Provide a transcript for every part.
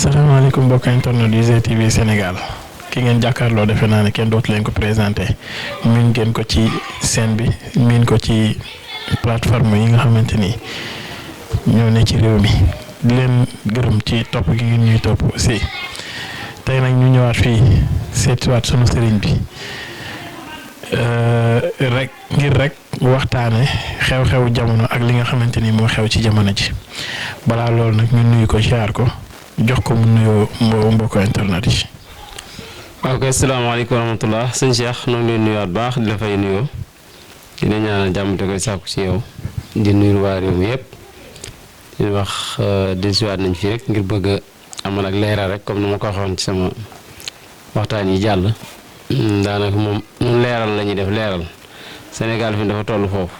asalaamaaleykum mbokk internet yu GTV Sénégal ki ngeen jàkkaarloo defe naa ne kenn dootu leen ko présenté miin ngeen ko ci scène bi miin ko ci plateforme yi nga xamante ni ñoo ne ci réew mi di leen gërëm ci topp gi ngeen ñuy topp aussi tey nag ñu ñëwaat fii seetiwaat sunu sëriñ bi rek waxtaane xew-xewu jamono ak li nga xamante ni moo xew ci jamono ji balaa loolu nag ñu nuyu ko ziar ko jox ko mu nuyoo mbokk internet yi. waaw kay asalaamaaleykum wa rahmatulah sëñ Cheikh ñoo ngi leen nuyuwaat baax di la fay nuyoo di la ñaanal jàmm te koy sàkku ci yow di nuyu waa réew mi yëpp di wax dellusiwaat nañ fi rek ngir bëgg a amal ak leeral rek comme ni ma ko waxoon ci sama waxtaan yi jàll. daanaka moom ñun leeral la ñuy def leeral Sénégal fi dafa toll foofu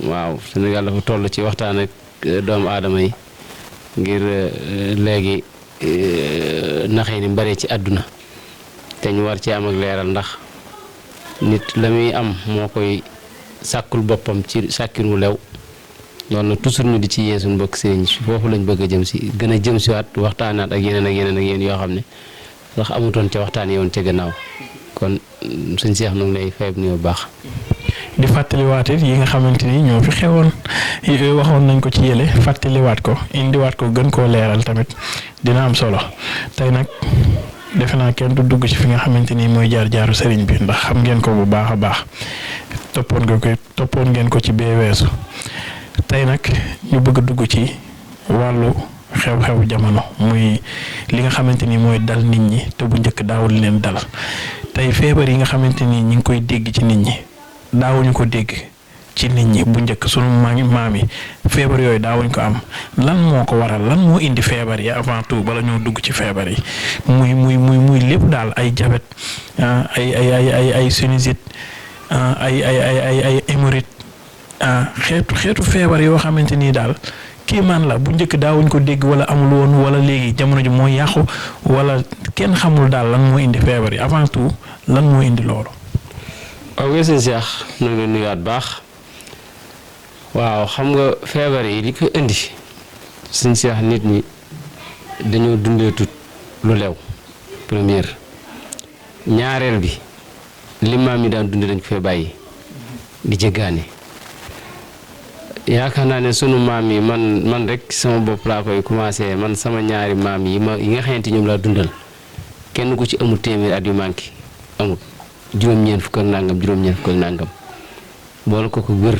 waaw Sénégal dafa toll ci waxtaan ak doomu aadama yi ngir léegi naxee ni bari ci àdduna te ñu war ci am ak leeral ndax nit la muy am moo koy sàkkul boppam ci sàkkin wu lew loolu nag toujours ñu di ci yee suñu mbokk sëriñ foofu lañ bëgg a jëm si gën a jëm si waat waxtaanaat ak yeneen ak yeneen ak yéen yoo xam ne ndax amutoon ca waxtaan yoon ca gannaaw kon sëñ Cheikh nu ngi lay fay bu baax. di fàttaliwaat it yi nga xamante ni ñoo fi xewoon waxoon nañ ko ci yële fàttaliwaat ko indiwaat ko gën koo leeral tamit dina am solo tey nag defe naa kenn du dugg ci fi nga xamante ni mooy jaar-jaaru sëriñ bi ndax xam ngeen ko bu baax a baax toppoon ngeen ko ci bee weesu tey nag ñu bëgg a dugg ci wàllu xew-xew jamono muy li nga xamante ni mooy dal nit ñi te bu njëkk daawul leen dal tey feebar yi nga xamante ni ñi ngi koy dégg ci nit ñi daawuñu ko dégg ci nit ñi bu njëkk sunu maam yi feebar yooyu daawuñ ko am lan moo ko waral lan moo indi feebar yi avant tout bala ñoo dugg ci feebar yi muy lépp daal ay jabet ay sinusite ay hémorroïde xeetu feebar yoo xamante ni daal kiimaan la bu njëkk daawuñ ko dégg wala amul woon wala léegi jamono ji mooy yàqu wala kenn xamul daal lan moo indi feebar yi avant tout lan moo indi loolu. waaw sëñ Cheikh ñu ngi leen nuyuwaat baax waaw xam nga feebar yi li ko indi sëñ Cheikh nit ñi dañoo dundee tut lu lew première ñaareel bi li maam yi daan dundee dañ ko fee bàyyi di jéggaane yaakaar naa ne sunu maam yi man rek sama bopp laa koy commencé man sama ñaari maam yi nga xamante ñoom laa dundal kenn ku ci amul téeméer at yu manqué amul juróom-ñeent fukk ak nangam boole ko wër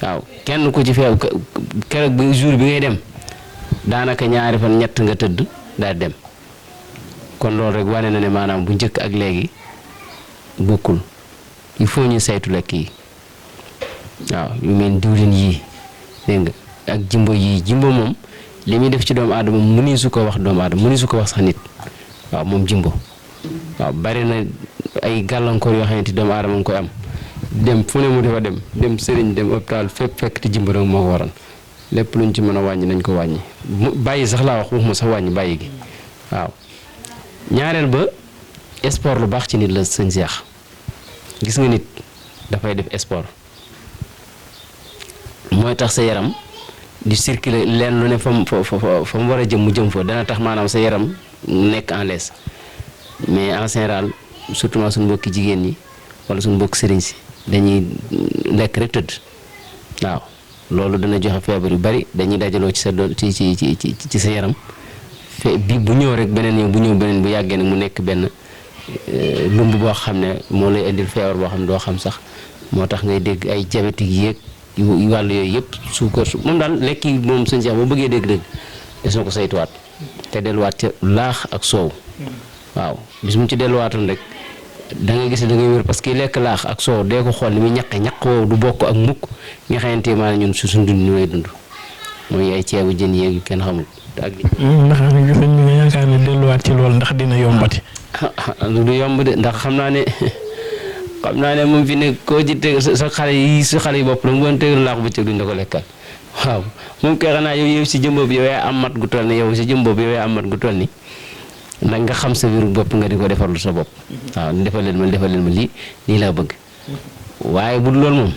waaw kenn ku ci feew keroog ba jour bi ngay dem daanaka ñaari fan ñett nga tëdd daal dem kon loolu rek wane na ne maanaam bu njëkk ak léegi bokkul il faut ñu saytu lekk yi waaw yu mel diwlin yii dégg nga ak jimbo moom li muy def ci doomu aadama mëni su ko wax doomu aadama mëni su ko wax sax nit waaw moom jimbo waaw bari na ay gàllankoor yoo xamante doomu aadama nga koy am dem fu ne mu dafa dem sëriñ dem hôpital fépp fekk te jimbo rek moo ko waral lépp luñ ci mën a wàññi nañ ko wàññi bàyyi sax laa wax waxuma sax wàññi bàyyi gi waaw ñaareel ba sport lu baax ci nit la sëñ Cheikh gis nga nit dafay def sport mooy tax sa yaram di circuler leen lu ne fa mu war a jëm mu jëm fa dana tax maanaam sa yaram nekk en l'aise mais en général surtout suñu mbokki jigéen ñi wala suñu mbokki sëriñ si dañuy lekk rek tëdd waaw loolu dana joxe feebar yu bari dañuy dajaloo ci sa ci sa yaram bi bu ñëw rek beneen ñëw bu ñëw beneen bu yàggee nag mu nekk benn lumb boo xam ne moo lay indil feebar boo xam ne doo xam sax moo tax ngay dégg ay diabétique yéeg yu wàll yooyu yëpp suukar moom daal lekk yi moom sëñ Cheikh boo bëggee dégg-dégg des na ko saytuwaat te delluwaat ca laax ak soow waaw bis mu ci delluwaatoon rek da nga gis da ngay wér parce que lekk laax ak soow dee ko xool ni muy ñaq woowu du bokk ak mukk nga xamante maanaam ñun suñ dund ni may dund mooy ay ceebu jën yeeg yu kenn xamul ak ndax gis nañ nga yaakaar ne delluwaat ci loolu ndax dina yombati du yomb de ndax xam naa ne moom fi ne koo ci teg sa xale yi bopp la mu woon tegal laax bëccëg duñ la ko lekkal waaw moom kay xanaa yow si jëmboob yow yaa am mat gu toll ni yow si jëmboob yow yaa am mat gu toll ni nag nga xam sa wéru bopp nga di ko defarlu sa bopp waaw defal leen ma lii laa bëgg waaye bu dul loolu moom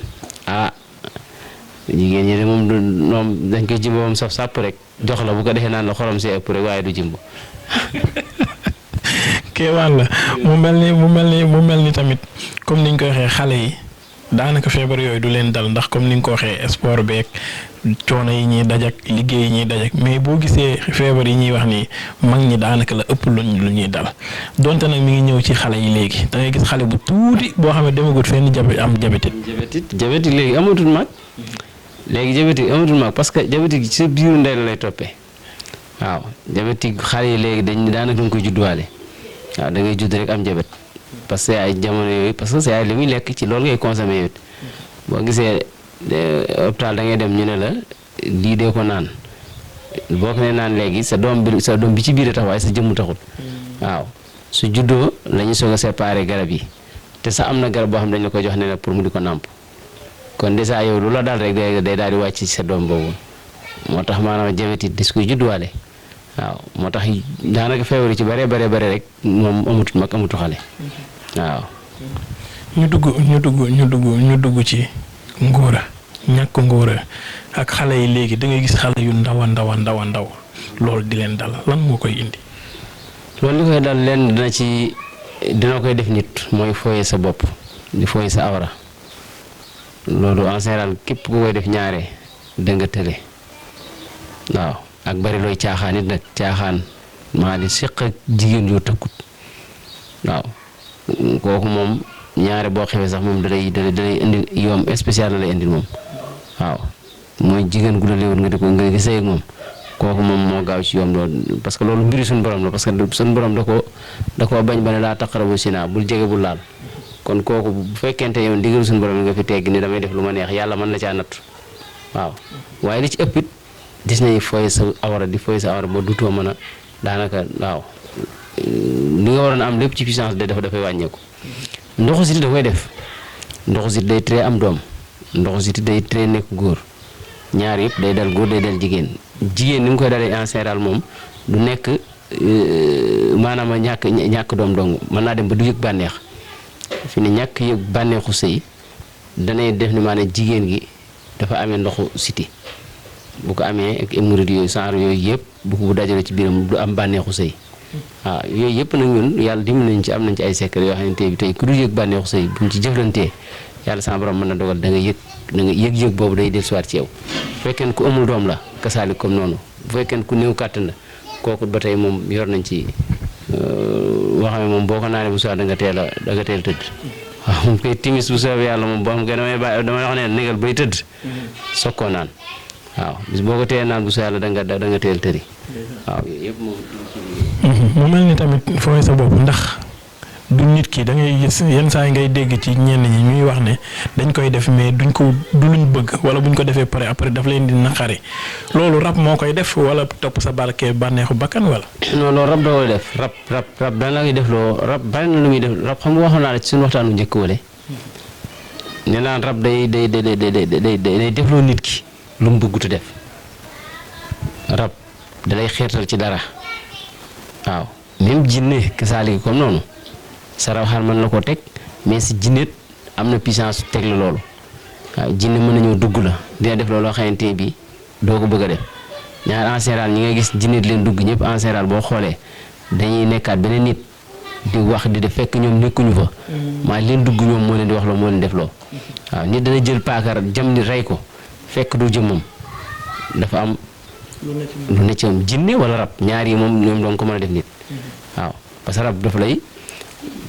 jigéen ñi de moom dañ koy jimbo moom saf sàpp rek jox la bu ko defee naan la xorom see ëpp rek waaye du jimbo. kéemaan la mu mel ni tamit comme niñ ko waxee xale yi daanaka feebar yooyu du leen dal ndax comme ni nga ko waxee sport beeg coono yi ñuy dajak liggéey yi ñuy dajak mais boo gisee feebar yi ñuy wax ni mag ñi daanaka la ëpp lu ñuy dal donte nag mi ngi ñëw ci xale yi léegi da ngay gis xale bu tuuti boo xam ne demagut fenn am diabète léegi amatul mag. léegi diabétique amatul mag parce que diabétique ci sa biiru ndey la lay toppee waaw diabétique xale yi léegi daanaka da nga koy judduwaale waaw da ngay judd rek am diabète parce que ay jamono yooyu parce que ay li muy lekk ci loolu ngay consommer yow boo gisee hôpital da ngay dem ñu ne la lii dee ko naan boo ko nee naan léegi sa doom bi ci biir a tax waaye sa jëmmu taxul waaw su juddoo la ñu soog a séparer garab yi te sax am na garab boo xam ne dañ la koy jox ne la pour mu di ko nàmp kon dèjà yow lu la dal rek day daal di wàcc ci sa doom boobu moo tax maanaam diabète it dis koy judduwaale waaw moo tax daanaka feebar yi ci bare rek moom amutut mag amutu xale waaw. ñu dugg ci ngóora ñàkk ngóora ak xale yi léegi da ngay gis xale yu ndaw loolu di leen dal lan moo koy indi. loolu li koy dal leen dina koy def nit mooy fooye sa bopp di fooye sa awra. loolu en général képp ku koy def ñaare da nga tële waaw ak bari looy caaxaan it nag caaxaan maa di seq ak jigéen yoo tëkkut waaw kooku moom ñaare boo xewee sax moom dalay indi yoom spécial la lay indil moom waaw mooy jigéen gu la léewul nga gisee ak moom kooku moom moo gaaw ci yoom loolu parce que loolu mbiri suñu borom la parce que suñu borom da koo bañ ba ne laa taqrabu zina bul jege bul laal. kon kooku bu fekkente yow ndigal suñu borom nga fi tegg ni damay def lu ma neex yàlla mën la caa nattu waaw waaye li ci ëpp it gis nañu fooy sa awara ba dutoo mën a daanaka waaw li nga waroon am lépp ci puissance dafay wàññeeku. ndoxu siti da koy def ndoxu siti day tere am doom ndoxu siti day tere nekk góor ñaar yëpp day dal góor day dal jigéen ni mu koy dalee en général moom du nekk maanaam ñàkk doom dong mën naa dem ba du yëg bànneex. fi ne ñàkk yëg bànneexu sëy danay def ni maanaam jigéen gi dafa amee ndoxu siti bu ko amee ak hémorroïde yooyu genre yooyu yëpp bu dajale ci biiram du am bànneexu sëy waaw yooyu yëpp nag ñun yàlla dimbali nañ ci am nañ ci ay secret yoo xamante bi tey ku du yëg bànneexu sëy buñ ci jëflantee yàlla sama borom mën na dogal da nga yëg boobu day dellusiwaat ci yow bu fekkee ku amul doom la kasaali comme noonu bu fekkee ku néew kàttan la kooku ba tey moom yor nañ ci waxame moom boo ko naanee bu soobee da nga teel tëdd waaw moom koy timis bu soobee yàlla moom boo xam ne damay wax ne négal bay tëdd soog koo naan waaw bis boo ko teel naan bu soobee yàlla da nga teel tëri waaw yooyu yëpp moom. mu mel ni tamit fooy sa bopp ndax du nit ki da ngay gis yenn saa yi ngay dégg ci ñenn ñi ñuy wax ne dañ koy def mais du luñ bëgg wala buñ ko defee pare après daf leen di naqari loolu rab moo koy def wala topp sa barke bànneexu bakkan wala. non loolu rab da koy def rab daan la koy def loo rab bari na lu muy def rab xam nga waxoon naa la ci suñu waxtaanu njëkk wale nee naan rab day defloo nit ki lu mu bëggut a def rab da lay xeetal ci dara waaw même jinne kasaali comme noonu. sa raw mën na koo teg mais si jinneet am na puissance teg la loolu waaw jinne mën na ñëw dugg la dina def loolu xamante bi doo ko bëgg a def ñaar en général ñi nga gis jinneet leen dugg ñëpp en général boo xoolee dañuy nekkaat beneen nit di wax di def fekk ñoom nekkuñu fa maa leen dugg ñoom moo leen di wax loo moo leen def loo waaw nit dana jël paakar jam nit rey ko fekk du jëmmam dafa am lu ne ci moom jinne wala rab ñaar yi moom ñoom doon ko mën a def nit waaw parce que rab dafa lay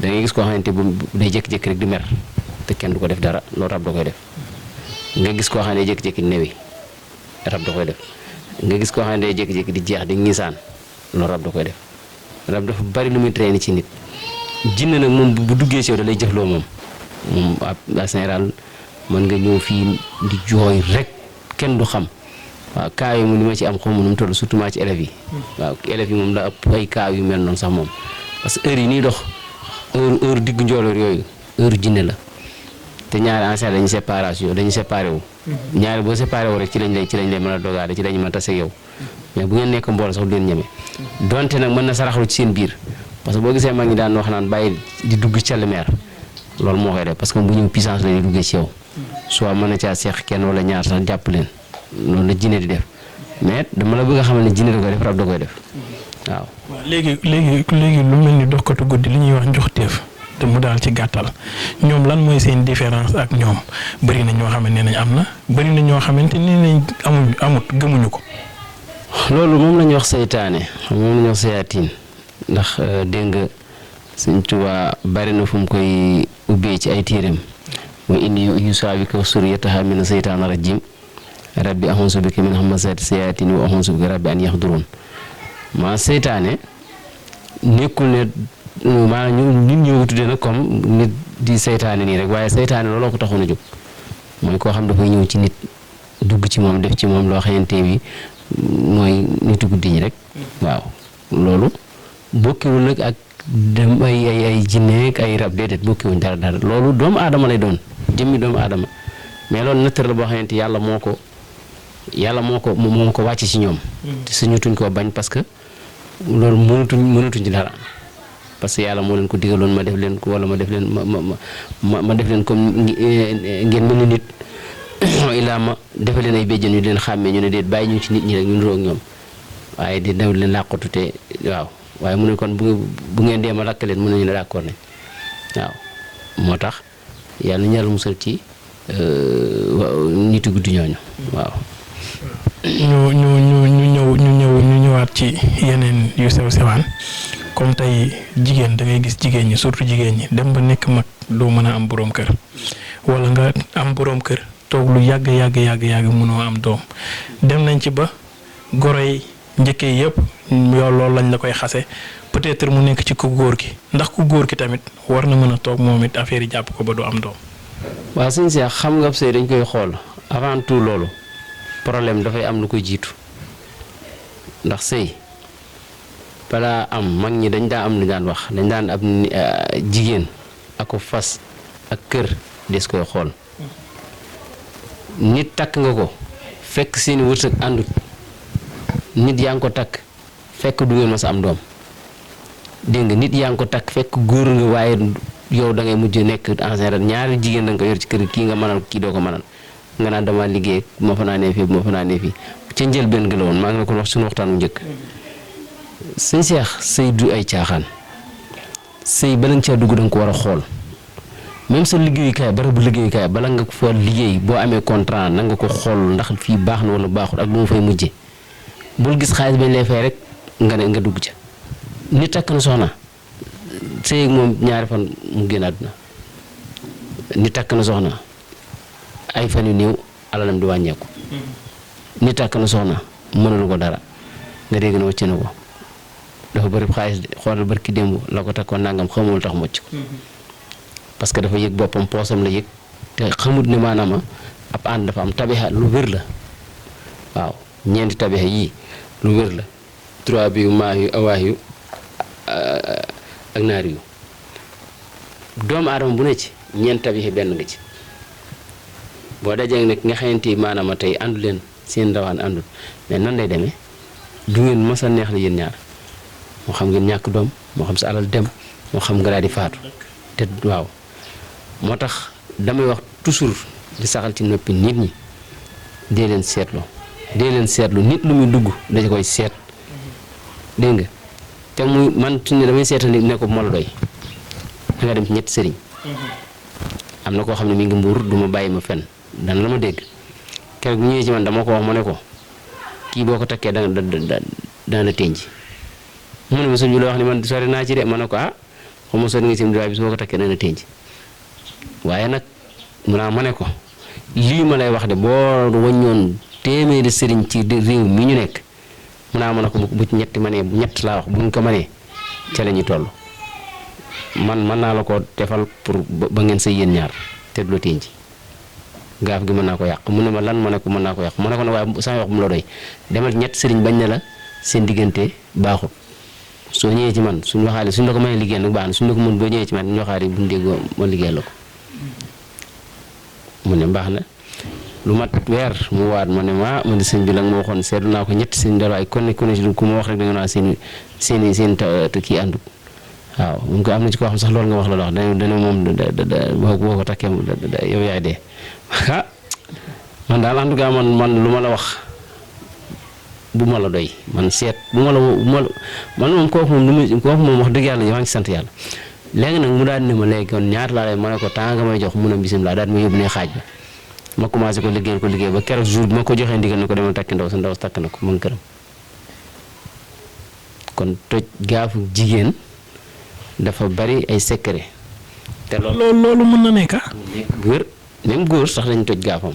da ngay gis koo xamante bu day jékki-jékki rek di mer te kenn du ko def dara loolu rab da koy def nga gis koo xam ne day jékki-jékki newi rab da koy def nga gis koo xam ne day jékki-jékki di jeex di ngisaan loolu rab da koy def rab dafa bari lu muy traîner ci nit jinne nag moom bu duggee ci yow da lay jëfloo moom en général mën nga ñëw fii di jooy rek kenn du xam waaw cas yi moom li ma ci am xaw ma nu mu toll surtout maa ci élèves yi waaw élèves yi moom la ëpp ay cas yu mel noonu sax moom parce que heure yi nii dox heure diggu njooloor yooyu heure jinne la te ñaari ancien dañuy séparé wu ñaari boo séparé wu rek ci lañ lay mën a dogaale ci lañ mën a tase yow mais bu ngeen nekk mbooloo sax du leen ñeme donte nag mën na saraxlu ci seen biir parce que boo gisee mag ñi daan wax naan bàyyi di dugg ci mer loolu moo koy def parce que bu ñëw puissance la di duggee ci yow soit mën na caa seex kenn wala ñaar sax jàpp leen loolu la jinne di def mais dama la bëgg a xamal ne jinne da koy def rab da koy def waaw. léegi lu mel ni doxkatu guddi li ñuy wax njoxteef te mu daal ci gàttal ñoom lan mooy seen différence ak ñoom bëri na ñoo xamante ne nañ am na bëri na ñoo xamante ne nañ amut gëmuñu ko. loolu moom la ñuy wax saytaane moom la ñuy wax sayaatiin ndax dégg nga Sëñ Tuubaa bari na fu mu koy ubbee ci ay téereem wa inni u'iizuhaa bika wa zurriyyatahaa mina saytaani rajiim rabbi a'uuzu bika min hamazaati sayaatiin wa a'uuzu bika rabbi an yahduruun maa saytaane nekkul ne maanaam ñun ñoo ko tuddee nag comme nit di saytaane nii rek waaye saytaane looloo ko taxoon a jóg mooy koo xam dafay ñëw ci nit dugg ci moom def ci moom loo xamante bi mooy nitu guddi ñi rek waaw loolu bokkiwul nag ak dem ay jinne ak ay rab déedéet bokkiwuñ dara loolu doomu aadama lay doon jëmmi doomu aadama mais loolu nattar la boo xamante yàlla moo ko wàcc ci ñoom te suñu tuñ koo bañ parce que loolu mënatuñ ci dara parce que yàlla moo leen ko digaloon ma def leen ko wala ma def leen ma def leen comme ngeen mel ni nit ilaa ma defal leen ay béjjën yu leen xàmmee ñu ne déet bàyyi ñu ci nit ñi rek ñu niroog ñoom waaye di daw leen làqatu te waaw waaye mu ne kon bu ngeen dee ma lakk leen mën nañu ne d'accord nañ waaw moo tax yàlla ñu yàlla musal ci nitu guddi ñooñu waaw. ñu ñëwaat ci yeneen yu sew sewaan comme tey jigéen da ngay gis jigéen ñi surtout jigéen ñi dem ba nekk mag doo mën a am boroom kër wala nga am boroom kër toog lu yàgg mënoo am doom dem nañ ci ba goro yi njëkkee yëpp yow loolu lañ la koy xase peut-être mu nekk ci ku góor gi ndax ku góor gi tamit war na mën a toog moom it affaire yi jàpp ko ba du am doom. waaw sëñ Cheikh xam nga sëy dañ koy xool avant tout loolu problème dafay am lu koy jiitu ndax sëy balaa am mag ñi dañ daa am lu daan wax dañ daan ab jigéen ako fas ak kër des koy xool nit takk nga ko fekk seeni wërsëg àndut nit yaa ngi ko takk fekk du ngeen ma sa am doom dégg nga nit yaa ngi ko takk fekk góor nga waaye yow da ngay mujj nekk en général ñaari jigéen da nga ko yor ci kër kii nga mënal kii doo ko mënal nga naan dama liggéey moo fa naanee fii ca njëlbeen gi la woon maa ngi la ko wax suñu waxtaan mu njëkk sëñ Cheikh sëy du ay caaxaan sëy bala nga caa dugg da nga ko war a xool même sa liggéeyukaay barabu liggéeyukaay bala nga ko fa liggéey boo amee contrat na nga ko xool ndax fii baax na wala baaxul ak lu mu fay mujje bul gis xaalis bañ lay fay rek nga dugg ca nit takk na soxna sëy ak moom ñaari fan mu génn àdduna nit takk na soxna ay fan yu néew alalam di wàññeeku nit takk na soxna mënalu ko dara nga dégg na wàcce na ko dafa bëri xaalis de xoolal barki démb la ko takkoon nangam xamul tax mocc ko parce que dafa yëg boppam poosam la yëg te xamut ne maanaam ab ànd dafa am tabixa lu wér la waaw ñeenti tabixa yii lu wér la 3 bi yu maax yu awaax yu ak naar yu doomu aadama bu ne ci ñeent tabixa benn nga ci boo dajee nag nga xamante maanaam tey àndu leen seen rawaan àndul mais nan lay demee du ngeen mës a neex la yéen ñaar moo xam ngeen ñàkk doom moo xam sa alal dem moo xam nga daal di faatu te waaw moo tax damay wax toujours di saxal ci noppi nit ñi dee leen seetlu nit lu muy dugg dañu koy seet dégg nga te muy man suñu damay seetal nit ne ko moo la doy da nga dem ci ñetti sëriñ am na koo xam ne mi ngi mbuur du ma bàyyi ma fenn dana la ma dégg keroog bu ñëwee ci man dama ko wax ma ne ko kii boo ko takkee dana la tënji mu ne ma sëñ bi la wax ni man sori naa ci de ma ne ko xaw ma sori nga ci waaye bis boo ko takkee dana tënji waaye nag mu naa ma ne ko lii ma lay wax de boo waññoon téeméeri sëriñ ci réew mi ñu nekk mu naa ma ne ko bu ci ñetti manee bu ñett laa wax buñ ko manee ca la ñuy toll man mën naa la ko defal pour ba ngeen sëy yéen ñaar te du la tënji gaaf gi mën naa ko yàq mu ne ma lan ma ne ko mën naa ko yàq ma ne ko ne waaye sama wax bu mu la doy demal ñett sëriñ bañ ne la seen diggante baaxut soo ñëwee ci man suñu waxaale suñ la ko mënee liggéey nag baax na suñ la ko mën boo ñëwee ci man ñu waxaale bu ñu déggoo ma liggéey la ko mu ne baax na lu mat weer mu waat ma ne ma di sëñ bi la nga ma waxoon seetlu naa ko ñett sëñ dara ay kon ne ku ne ku ma wax rek da nga naa seen te kii àndut waaw moom ko am na ci koo xam sax loolu nga wax la wax dana moom boo ko takkee yow yaay dee ah man daal en tout cas man lu ma la wax bu ma la doy man seet bu ma la man moom kooku moom wax dëgg yàlla maa ngi sant yàlla léegi nag mu daal ne ma léegi kon ñaata laa lay ma ne ko temps nga may jox mun a bisimilah daal di ma yóbbu ne xaaj ba ma commencé ko liggéey ba keroog jour bi ma ko joxee ndigal ne ko demal takki ndaw sa ndaw takk na ko mu ngi këram kon toj gaafu jigéen dafa bari ay secret te loolu mën na nekk góor même góor sax dañ toj gaafam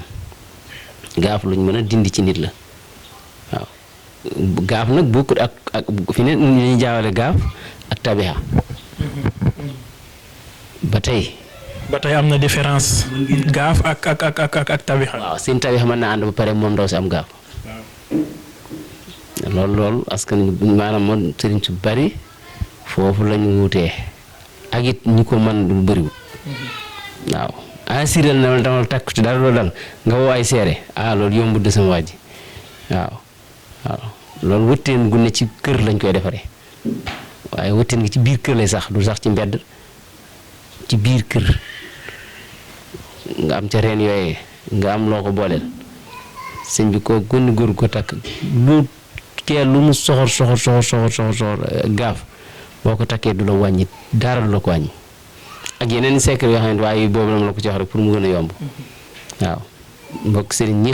gaaf luñ mën a dindi ci nit la waaw gaaf nag bokkut ak fi ne ñuy jaawale gaaf ak tabiha ba tey am na différence gaaf ak tabiha. waaw seen tabiha mën naa ànd ba pare moom ndaw si am gaaf loolu askan maanaam moom sëriñ su bari foofu lañu wutee ak it ñi ko man lu bëriwut waaw assurel na dama takk ci dara loolu dal nga woo ay seere loolu yombut de sama waaj waaw loolu wëtteen gu ne ci kër lañ koy defaree waaye wëtteen gi ci biir kër lay sax du sax ci mbedd ci biir kër nga am ca reen yooyee nga am loo ko booleel sëñ bi ko gën góor ko takk lu kee lu mu soxor gaaf boo ko takkee du la wàññi dara du la ko wàññi ak yeneen secret yoo xam ne waaye boobu la ma la ko ci wax rek pour mu gën a yomb waaw mbokk sëriñ ñi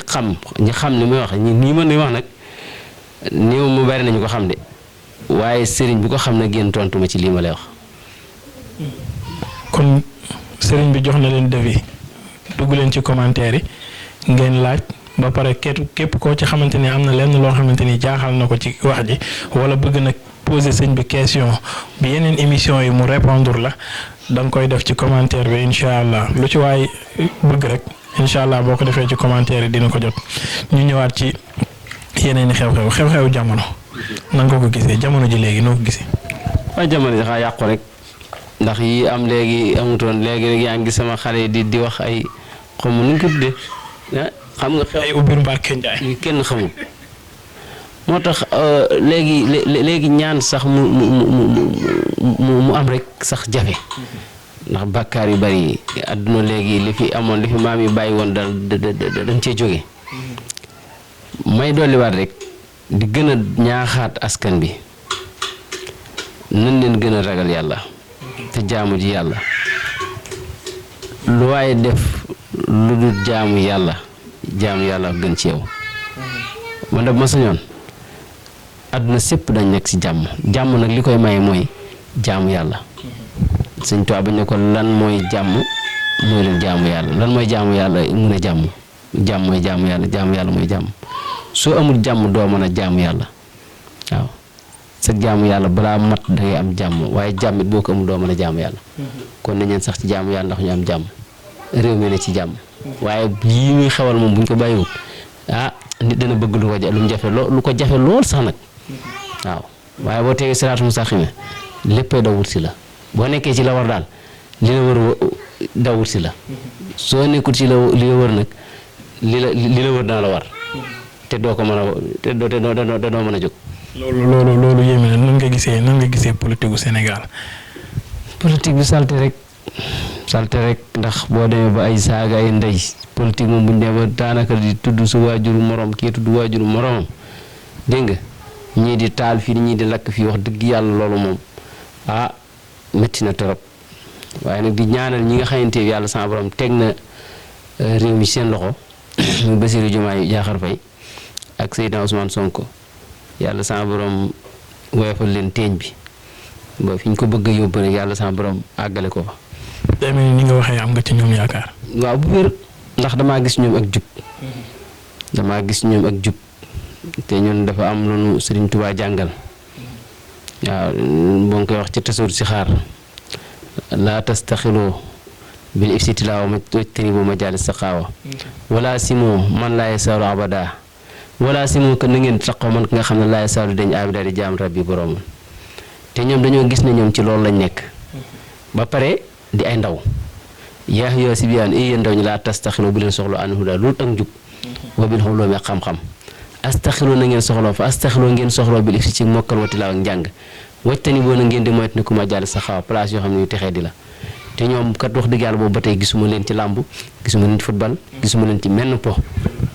xam li muy wax nii mën ni wax nag néew mu bari nañu ko xam de waaye sëriñ bu ko xam ne génn tontu ma ci lii ma lay wax. kon sëriñ bi jox na leen devis dugg leen ci commentaire yi ngeen laaj ba pare képp koo ci xamante ni am na lenn loo xamante ni jaaxal na ko ci wax ji wala bëgg nag poser sëñ bi question bi yeneen émission yi mu répondre la da nga koy def ci commentaire bi incha allah lu ci waay bëgg rek incha allah boo ko defee ci commentaire yi dina ko jot ñu ñëwaat ci yeneen i xew-xew jamono nan nga ko gisee jamono ji léegi noo ko gisee. waaw jamono ji xaa yàqu rek ndax yi am léegi amutoon léegi rek yaa ngi gis sama xale yi di wax ay xaw ma nu ñu ko tuddee xam nga xew ay ubbi Mbàkke Njaay kenn xamul moo tax léegi ñaan sax mu am rek sax jafe ndax bàkkaar yu bari àdduna léegi li fi amoon li fi maam yi bàyyi woon dañ cee jóge may dolliwaat rek di gën a ñaaxaat askan bi nañ leen gën a ragal yàlla te jaamu ji yàlla lu waaye def lu dul jaamu yàlla gën ci yow man de ma sañoon àdduna sépp dañ nekk ci jàmm nag li koy maye mooy jaamu yàlla Sëñ Tuubaa bañ ne ko lan mooy jàmm mooy leen jaamu yàlla lan mooy jaamu yàlla mun a jàmm mooy jaamu yàlla mooy jàmm soo amul jàmm doo mën a jaamu yàlla waaw sa jaamu yàlla balaa mat dangay am jàmm waaye jàmm it boo ko amul doo mën a jaamu yàlla kon nañ leen sax ci jaamu yàlla ndax ñu am jàmm réew mi ne ci jàmm waaye yii muy xewal moom bu ñu ko bàyyiwut nit dana bëgg lu ko jafe lool sax nag waaw waaye boo tegee siraatu mustaqima léppay daw wut si la boo nekkee ci la war daal li la war daw wut si la soo nekkul ci li la wër nag li la wër dana la war te doo ko mën a te doo mën a jóg. loolu yéeme na nan nga gisee politique gu Sénégal. politique bi salte rek ndax boo demee ba ay saaga ay ndey politique moom bu ñu demee ba daanaka di tudd su waajuru morom kii tudd waajuru moromam dégg nga ñii di taal fii ñii di lakk fii wax dëgg yàlla loolu moom métti na torop waaye nag di ñaanal ñi nga xamante ne yàlla sama borom teg na réew mi seen loxo muy Bassirou Diomaye Diakhar Faye ak Seydina Ousmane Sonko yàlla sama borom woyofal leen teeñ bi ba fi ñu ko bëgg a yóbbu rek yàlla sama borom àggale ko fa. day mel ni nga waxee am nga ci ñoom yaakaar. waaw bu wér ndax damaa gis ñoom ak jub te ñun dafa am lu nu Sëriñ Tuubaa jàngal waaw boo ngi koy wax ci tasawur si xaar laa tastaxiloo bil iftitilaa wa tajtanibu majaalis saqaawa wala simoo man laa yasaalu abada wala simoo que na ngeen taqoo man ki nga xam ne laa yasaalu dañ abida di jaam rabbi boroomam te ñoom dañoo gis ne ñoom ci loolu lañ nekk ba pare di ay ndaw yaa yoo si biyaan yéen ndaw ñi laa tastaxiloo bu leen soxloo an huda loolu ak njub wa bil xuloo mi xam-xam astaxiloo na ngeen soxloo fa astaxiloo ngeen soxloo bil ifti ci mokkal wa tilaaw ak njàng wajtani boo na ngeen di moytu ne ku ma jàll sa xaw place yoo xam ne yu texee di la te ñoom kat wax dëgg yàlla boobu ba tey gisuma leen ci làmb gisuma leen ci football gisuma leen ci menn po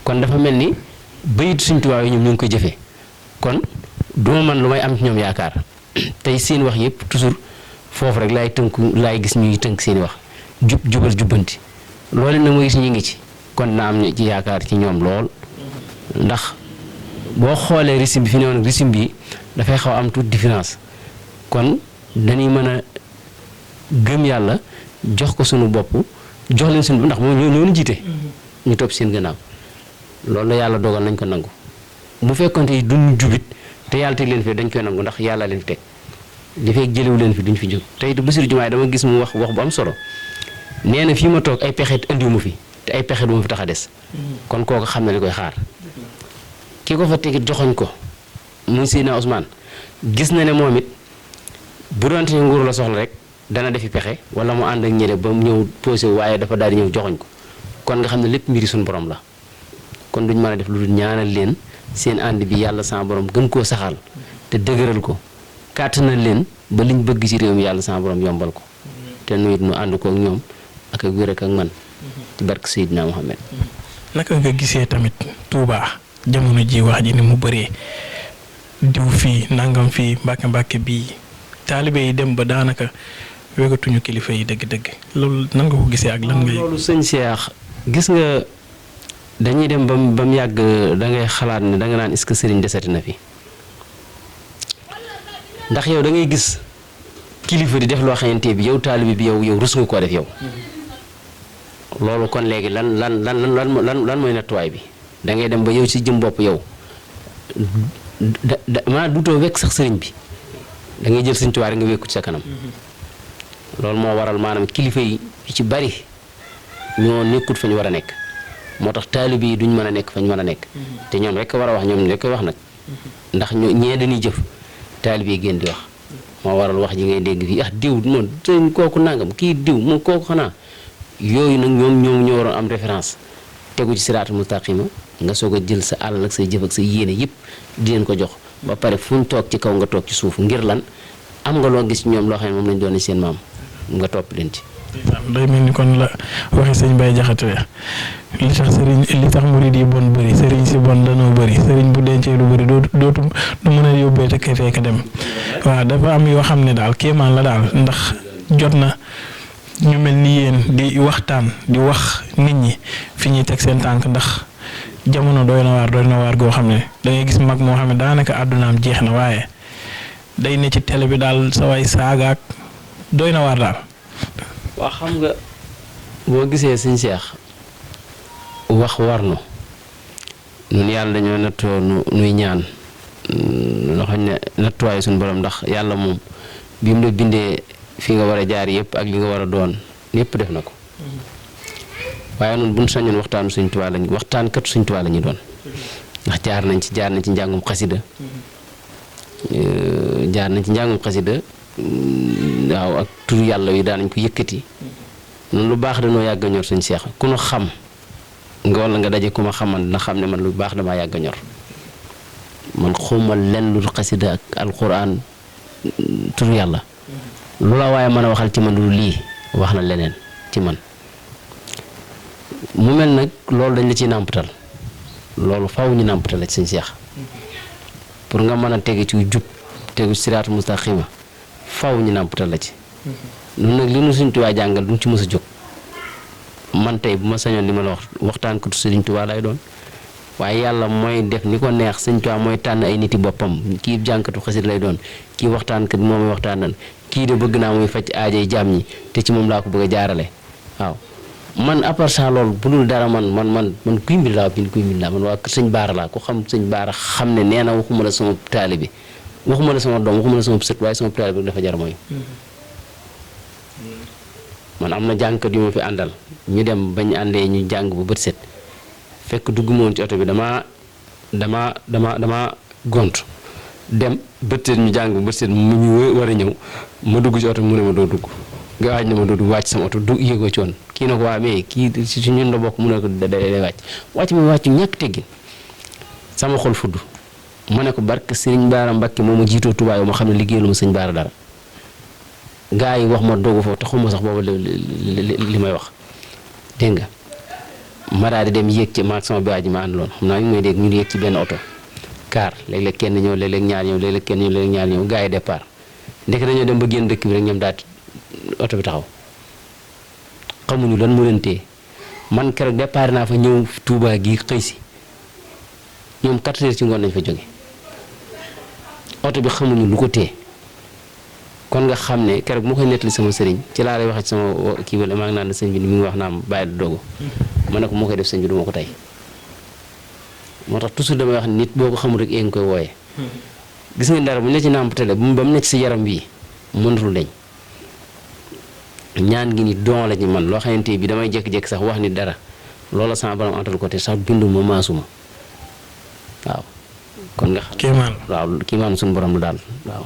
kon dafa mel ni bayit Sëñ Tuubaa yi ñoom ñu ngi koy jëfee kon duma man lu may am ci ñoom yaakaar tey seen wax yëpp toujours foofu rek laay gis ñuy tënk seen i wax jubal jubbanti loolu nag ma gis ñu ngi ci kon na am ci yaakaar ci ñoom lool ndax boo xoolee régime bi fi ne woon régime bi dafay xaw am toute différence kon dañuy mën a gëm yàlla jox ko sunu bopp jox leen sunu ndax moom ñoo ñu jiite ñu topp seen gannaaw loolu la yàlla dogal nañ ko nangu bu fekkonte yi duñ jubit te yàlla teg leen fi dañ koy nangu ndax yàlla leen fi teg li fekk jëlewu leen fi duñ fi jóg te it Bassirou Diomaye dama gis mu wax bu am solo nee na fii ma toog ay pexe andiwu ma fi te ay pexe du ma fi tax a des kon kooku xam na li koy xaar ki ko fa tegit joxoñ ko muy Seydina Ousmane gis na ne moom it bu doonte ne nguur la soxla rek dana defi pexe wala mu ànd ak ñële ba mu ñëw posé waaye dafa daal di ñëw joxoñ ko kon nga xam ne lépp mbiri suñu borom la kon duñ mën a def lu dul ñaanal leen seen ànd bi yàlla sama borom gën koo saxal te dëgëral ko kàttanal leen ba liñ bëgg ci réew mi yàlla sama borom yombal ko te nu it nu ànd ko ak ñoom ak wér ak man ci barke Seydina Mohamed. naka nga gisee tamit Touba jamono ji wax ji ni mu bëree diw fii nangam fii mbàkke bii taalibe yi dem ba daanaka wegatuñu kilifa yi dëgg-dëgg loolu nan nga ko gisee ak lan ngay. loolu sëñ Cheikh gis nga dañuy dem ba mu yàgg da ngay xalaat ne da nga naan est-ce que sëriñ desati na fi ndax yow da ngay gis kilifa di def loo xamante bi yow taalibe bi yow rus nga koo def yow loolu kon léegi lan mooy nattuwaay bi da ngay dem ba yow ci jëm bopp yow maa dutoo wekk sax sëriñ bi da ngay jël Sëñ Tuubaa nga wekku ci sa kanam loolu moo waral maanaam kilifa yi ci bari ñoo nekkut fa ñu war a nekk moo tax taalibe yi duñ mën a nekk fa ñu mën a nekk te ñoom rek war a wax ñoom rek wax nag ndax ñee dañuy jëf taalibe yi gën di wax moo waral wax ji ngay dégg fii diw moom sëñ kooku nangam kii diw moom kooku xanaa yooyu nag ñoom ñoo waroon am référence tegu ci siraatul mustaqima nga soog a jël sa àll ak say jëf ak sa yéene yëpp di leen ko jox ba pare fu ñu toog ci kaw nga toog ci suuf ngir lan am nga loo gis ñoom loo xam ne moom lañ doon seen maam nga topp leen ci. day mel ni kon la waxee sëñ Baye Jaxate li tax murid yi bon bëri sëriñ si bon danoo bëri sëriñ bu dencee lu bëri dootu du mën a yóbbee te kay fekk dem waaw dafa am yoo xam ne daal kéemaan la daal ndax jot na ñu mel ni yéen di waxtaan di wax nit ñi fi ñuy teg seen tànk ndax jamono doy na waar goo xam ne da ngay gis mag moo xam ne daanaka àddunaam jeex na waaye day ne ci télé bi daal sa waay saagaak doy na waar daal. waa xam nga boo gisee sëñ Cheikh wax war nu ñun yàlla dañoo nattoo nuy ñaan loo xam ne nattuwaayu suñu borom ndax yàlla moom bi mu la bindee fi nga war a jaar yëpp ak li nga war a doon yëpp def na ko waaye noonu bu ñu sañoon waxtaanu Sëñ Tuubaa lañu waxtaankat Sëñ Tuubaa la ñu doon ndax jaar nañ ci njàngum xasida waaw ak tur yàlla yi daanañ ko yëkkati noonu lu baax dañoo yàgg a ñor suñ seex ku nu xam nga wala nga daje ku ma xaman na xam ne man lu baax damaa yàgg a ñor man xumal lenn lu xasida ak alquran tur yàlla lu la waaye mën a waxal ci man lu lii wax na leneen ci man mu mel nag loolu dañ la ciy nàmpatal loolu faw ñu nàmpatal la ci suñ seex pour nga mën a tege ci jub tegu siraatu mustaqima faw ñu nàmpatal la ci ñun nag li nu Sëñ Tuubaa jàngal duñ ci mës a jóg man tey bu ma sañoon li ma la wax waxtaan ko Sëñ Tuubaa lay doon waaye yàlla mooy def ni ko neex Sëñ Tuubaa mooy tànn ay niti boppam kii jànkatu xasit lay doon kii waxtaankat moom mooy waxtaanal kii de bëgg naa muy faj aajay jaam ñi te ci moom laa ko bëgg a jaarale waaw man à part ça loolu bu dul dara man kuy mbir laa man waa Sëñ Baara laa ko xam Sëñ Baara xam ne nee na waxuma la sama taalibe bi waxuma la sama doom waxuma la sama sët waaye sama taalibe bi dafa jar mooy man am na jàngkat yu ma fi àndal ñu dem bañ àndee ñu jàng bu bët set fekk dugg moon ci oto bi dama gont dem bët set ñu jàng bu bët set mu ñu war a ñëw ma dugg ci oto bi mu ne ma doo dugg nga waaj na ma doo dugg wàcc sama oto du yëgoo ci woon kii na ko waa mais kii si ñun la bokk mu ne ko day wàcc mi wàcc ñàkk teggin sama xol fudd ma ne ko barke Sëriñ Baara Mbàkke moo ma jiitoo Tuubaa yow ma xam ne liggéeyalu ma sëñ Baara dara gaa yi wax ma dogu foofu taxuma sax booba li may wax dégg nga ma daal di dem yéeg ci maag sama baay ji ma àndaloon xam naa ñu may dégg ñu yéeg ci benn oto car léeg-léeg kenn ñëw léeg-léeg ñaar ñëw léeg-léeg kenn ñëw léeg-léeg ñaar ñëw gaa yi départ ndek dañoo dem ba génn dëkk bi rek ñoom daal oto bi taxaw xamuñu lan moo leen téye man keroog départ naa fa ñëw Touba gi xëy si ñoom 4 heures ci ngoon nañ fa jóge oto bi xamuñu lu ko téye kon nga xam ne keroog moo koy nettali sama sëriñ ci laa lay wax ci sama kii wala maa ngi naan sëñ bi ni mi ngi wax naa bàyyi dogu ma ne ko moo koy def sëñ bi du ma ko tey moo tax toujours damay wax nit boo ko xamul rek nga koy wooyee gis nga dara bu ne ci nàmpatale ba mu nekk si yaram bii mënatul deñ ñaan gi ni don la ñu man loo xamante bi damay jékki-jékki sax wax ni dara loola sama borom antal côté sax binduma maasuma waaw kon nga xam kéemaan waaw kii maan suñu borom la daal waaw